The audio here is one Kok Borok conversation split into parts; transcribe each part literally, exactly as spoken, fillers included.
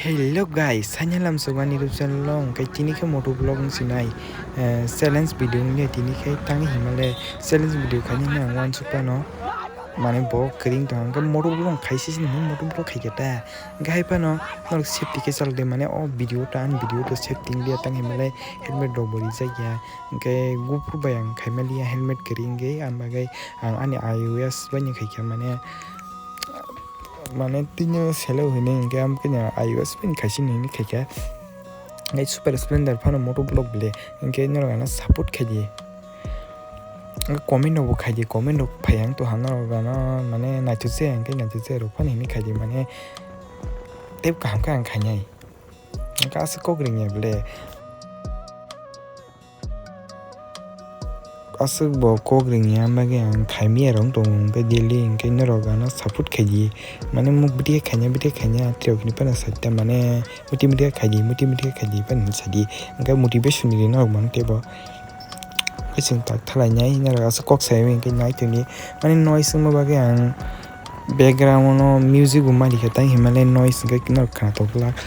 Hello guys, sanya lam sogani rupsan long kai tini khe moto vlog wng sinai, eh, challenge video wngya tini khe tangi himale challenge video khaini ang wansuk pano mane bo kring tong hwnkhe moto vlog khaisi sini moto vlog khaikhe ta hwnkhe hai phano norok safety khe chalok de mane o video ta ani video to safety wngya tangi himale helmet rok bo rijak ya hwnkhe gupru bai ang khaimaliya helmet kring ge ang bagwi ang ani iOS bai ni khaikhe mane mane tini selo hini hwnkhe ang khe iOS bai khaisi hini khaikha. Ngai Super Splendor phano moto vlog bele hwnkhe norok ano support khaidi. Comment rok bo khaidi, comment rok phai ang to hano rok ano mane naithoche hwnkhe naithoche rok phano hini khaidi mane tep kaham khe ang khainai. Hwnkhe aswk kok ringya bele. Aswk bo kok ringya bagwi ang khaimiyarok tongo, hwnkhe daily hwnkhe norok ano support khaidi. Mane muk bwtwi khaina, bwtwi khaina, tirok hinwi phano saita, mane muti muti khaidi, muti muti khaidi phano sadi. Hwnkhe motivation ri norok mano teibo. Hwnkhe chwng tak thalainai, norok aswk kok sai hwnkhe nai tongdi. Mane noise wngma bagwi ang background-o music bo ma rikha, tei hinmale noise hwnkhe norok khnatok glak.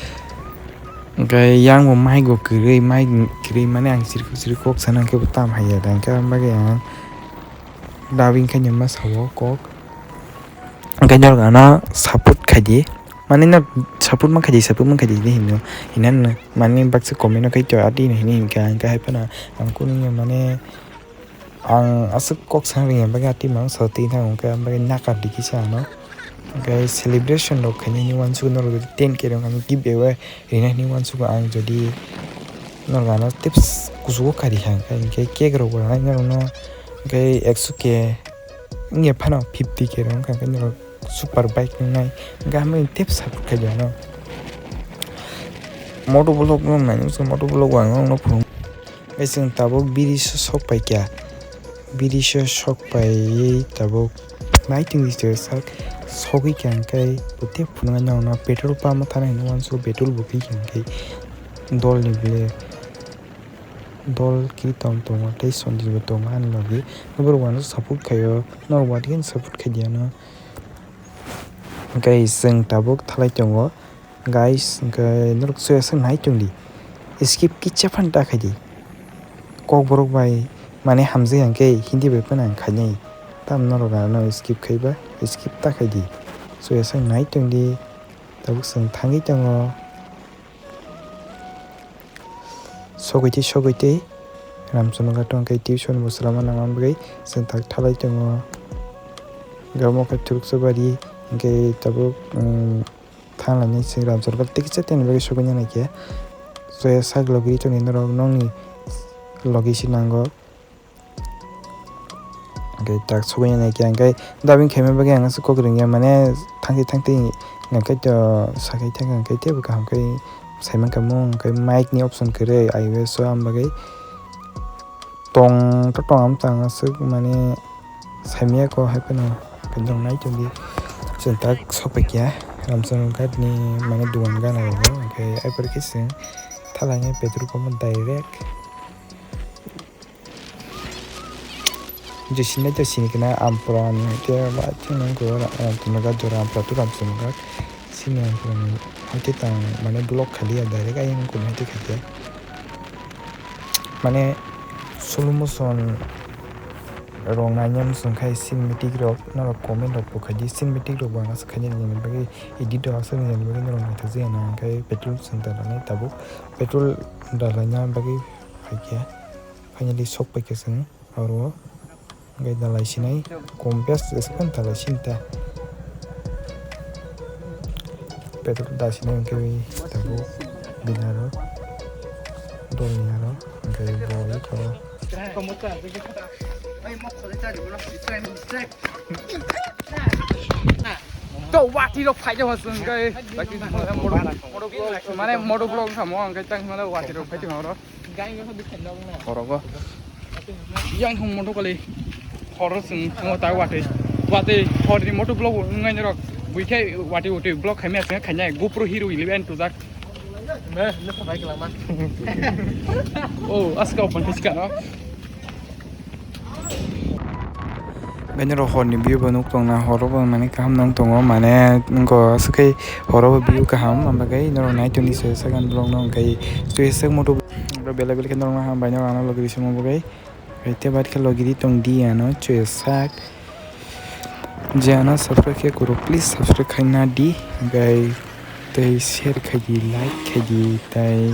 Hwnkhe yang bo mic bo kwrwi, mic kwrwi mane ang chirikhok chirikhok sana hwnkhe bo tam haiya da, hwnkhe aboni bagwi ang dubbing khaina ma sao kok. Hwnkhe norok ano support khaidi, mane no support ma khaidi, support ma khaidi hinwi hino, hinwi hino mane baksa comment-o khe to adi hinwi hinkha, hwnkhe hai phano ang kunu mane Ang aswk kok sang ringya bagwi atwi mang sa twi thang hwnkhe ang bagwi nakar di kisa ano. Hwnkhe celebration rok khainani uansukgo norok ten K rok ang giveaway rinani uansukgo ang jodi norok ano tips kuchugo kari kha hwnkhe cake rok bo rwnai norokno hwnkhe ekso K wngya phano fifty K rok wngkha hwnkhe norok super bike wngnai hwnkhe hamya tep support khaidi ano. Moto vlog no nai moto vlog ang no phunuk. Guys, chwng tabuk biri so sok pai kya. Biri so sok pai tabuk nai tong sak sogwi kya hwnkhe bwtwi phunuknai nokno petrol pump o thana hinwi uansukgo petrol bo phi kya hwnkhe dol ni ble dol kiri tong tongo tei Sanjay bo tongo ani logi. Norok uansuk support khaio, norok uansuk support khaidi ano. Hwnkhe chwng tabuk thalai tongo. Guys, hwnkhe norok soya sak nai tongdi. Skip kisa phano ta khaidi. Kokborok bai mane hamjak ya hwnkhe Hindi bai phano ang khainai. Tamo norok ano skip khaiba, skip ta khaidi. Soya sak nai tongdi. Tabuk chwng thangwi tongo. Sogwi twi, sogwi twi. Ramchundra tong khe tuition bo swlama nangma bagwi chwng tak thalai tongo. Gamo khe thuruksa bari hwnkhe tabuk, um, Thang lainai se Ramchundra tei kisa tei bagwi sogwi nai khe. Soya sak logi tongni norok nokni logi se nango. Hwnkhe tak sogwi nai khe hwnkhe dubbing khaima bagwi ang aswk kok ringya mane thangtwi thangtwi hwnkhe to sakai thangkha hwnkhe teibo kaham khe saimankha mo hwnkhe mic ni option kwrwi iOS o ang bagwi. Tong to tong am tang aswk mane saimaya ko hai phano khe dong nai tongdi. Chwng tak sok pai kha Ramchundra ghat ni mane dugan gana rogo hwnkhe aiphor khe chwng thalai nai petrol pump o direct. Je sinai to sini kena Ampura ni hwnkhe ba thik nang khe Ramchundra ghat jora Ampura to Ramchundra ghat sini Ampura ni hwnkhe tang mane block khaliya direct ayang kunu hwnkhe khaikhe. Mane slow motion rok naina muchung khai cinematic rok norok comment rok bo khaidi cinematic rok bo ang aswk khaina nini bagwi edit rok aswk nini bagwi norok naithok jaya na hwnkhe petrol chwng da lanai tabuk petrol da laina bagwi phaikhe finally sok paikhe chwng oro. Hwnkhe dalai sinai kom best jesuk phano dalai sini ta. Petrol da sinai hwnkhe tabuk bini aro dolni aro hwnkhe bo iko. To wati rok phai jawa sung kai. Mane moto vlog samo ang kai tang mane wati rok phai tong oro. Orogo. Yang thong moto kali. Horo sung ngo ta wati. Wati hor ni moto vlog ngai rok. Bui khai wati wati vlog khai me sung khai nai GoPro Hero eleven to jak. Me ne sa bai kala ma. Oh, aska open fiska no. Bai norok horni view bo nuk tongna, horo bo mane kaham nang tongo, mane wngkha aswk khe horo bo view kaham, amo bagwi norok nai toni se second vlog no, hwnkhe twi swk mutu belai belai khe norok no hambai norok ano logi bisingmo bagwi. Hwnkhe tei bai khe logi di tong di ano chwsak. Je ano subscribe khe kuro, please subscribe khai na di, hwnkhe tei share khai di, like khai di, tei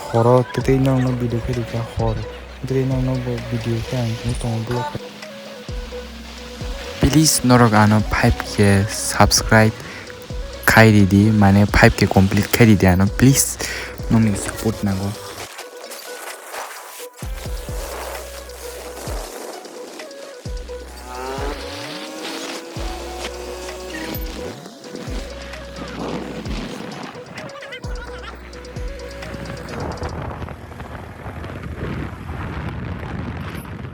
horo tei norok no video khai di kha hor, tei norok no bo video khe ang tini tongo vlog. Please norok ano five K subscribe khai ridi, mane five K complete khai ridi ano, please, nokni support nango.